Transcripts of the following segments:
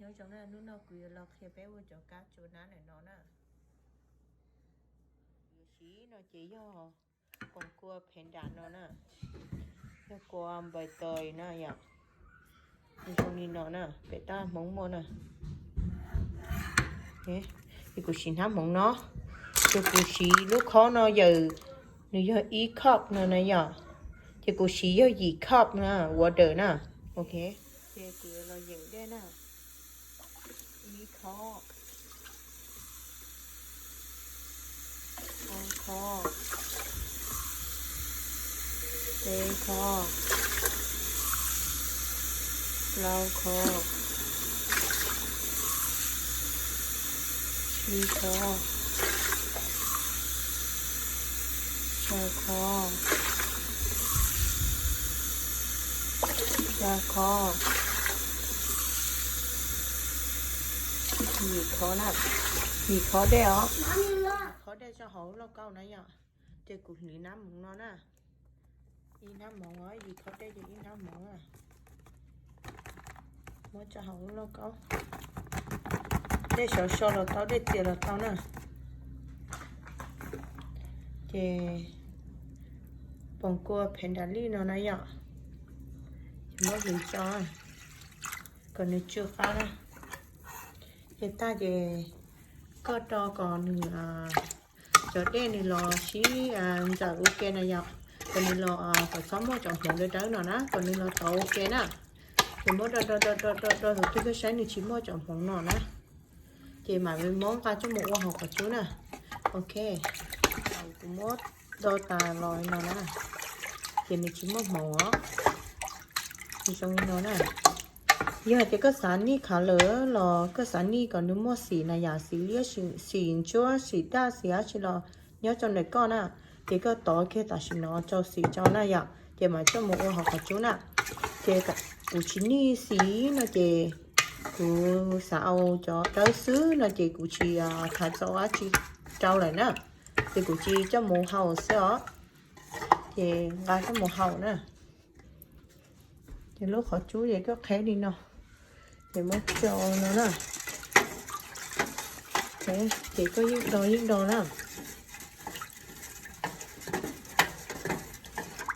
Nyob zoo na, hnub no kuv yuav los qhia peb ua cov kab tsua nab ntawm no na. Kuv yuav siv no ces yog poom kua phev nram no na, yog kua npais taws na yom. Nws zoo li no na, pem tab hmoov muaj na. Es kuv siv hnab hmoov no, ces kuv siv lub khob no yawm, nws yog ib cup no na yom, ces kuv siv yog yim cup na, water na. Ok, ces kuv yuav los yeem dej na. Ib khob, ob khob, peb khob, plaub khob, tsib khob, rau khob, rau khob, yim khob na, yim khob dej os, yim khob dej tso hauv lauj kaub na yom. Ces kuv hliv nab hmoov no na, ib hnab hmoov os, yim khob dej ces ib hnab hmoov na. Muab tso hauv lauj kaub, dej sov so los tau, dej txias los tau na. Ces poom kua phev nram lij no na yom, ces muab hliv tso kom nws tsw qab na. Ces tag ces koj rau kom nws, cov dej nws los sib ntxaws ua ke na yom, kom nws los, kom txhob muaj cov hmoov dawb dawb no na, kom nws los tov ua ke na. Ces muab do do do do do do thaum twg koj saib nws tsis muaj cov hmoov no na, ces mam li muab nqa coj mus ua hauv qhov cub na. Ok, kuv muab do tas los no na, ces nws tsis muaj hmoov os. Nws zoo li no na. Yog hais tias koj xav nij khav lawm los koj xav nij kom nws muaj xim na yom, xim liab, xim ntsuab, xim daj, xim dab tsi los nyob rau ntawm koj na. Ces koj tov kiag tam sim no rau xim tso na yom, ces mam coj mus ua hauv qhov cub na. Ces kuv tsis nij xim no ces kuv xav ua cov dawb xwb no ces kuv tsis khav txaus dab tsi rau lawm na. Ces kuv tsis coj mus hau xwb os. Ces nqa coj mus hau na. Ces lub qhov cub ces koj qheb li no, ces muab tso no na. Ces koj yeej do yeej do na.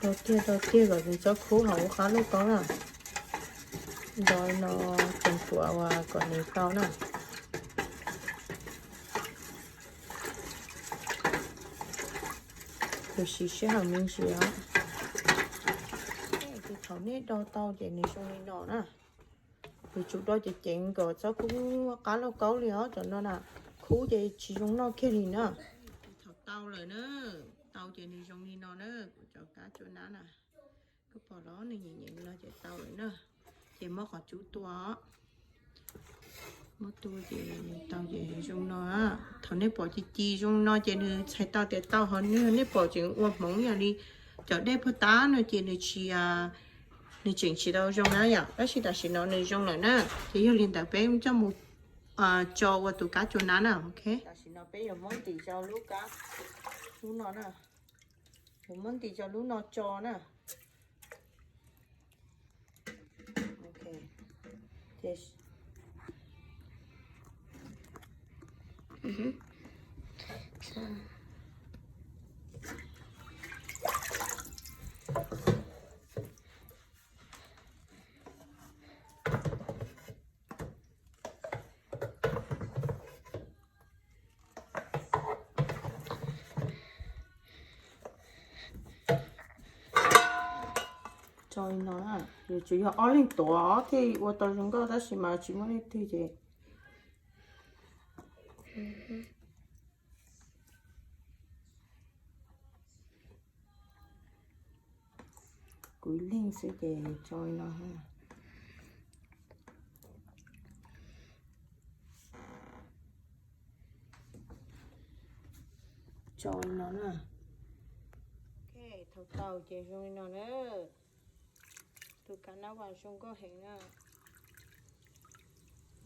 Do tiag do tiag kom nws txhob khub hauv ua qab lauj kaub na. Do no tseem tuav uas kom nws tau na. Kuv siv sij hawm me ntsis os. Ces thaum nej do tau ces nws zoo li no na. Kuv tsum do ceev ceev kom txhob khub qab lauj kaub li os, cov no na khub ces tsis zoo noj kiag li na. Thaum tau lawm na, tau ces nws zoo li no na, kuv cov kab tsua nab na. Koj pom los nws nyeem nyeem no ces tau lawm na. Ces muab qhov cub tua, muab tua ces nws tau ces zoo no. Thaum nej pom ci ci zoo no ces nws txhais tau tias tau, ho nej pom tseem ua hmoov yog li cov dej puag ta no ces nws tsis, nws tseem tsis tau zoo na yom. Tab sis tam sim no nws zoo lawm na, ces yog li ntawd peb coj mus tso ua tus kab tsua nab na. Ok, tam sim no peb yuav muab ntim rau lub kab, lub no na, yuav muab ntim rau lub no tso na. Ok, ces tso li no, yuav tsum yog ob leeg tuav thiaj ua tau zoo nkauj, tab sis mas tsis muaj leej twg ces kuv ib leeg xwb ces tso li no. Tso li no na. Ok, thaum tau ces zoo li no na. Tus kav nab vas zoo nkauj heev na.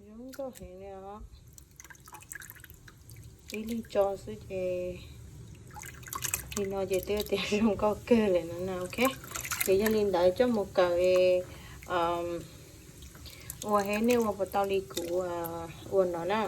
Zoo nkauj heev li os. Ib leeg tso xwb ces li no ces twb tias zoo nkauj kawg lawm no na. Ok, ces yog li ntawd coj mus kaw, um, Ua he nej ua puas tau li kuv ua no na.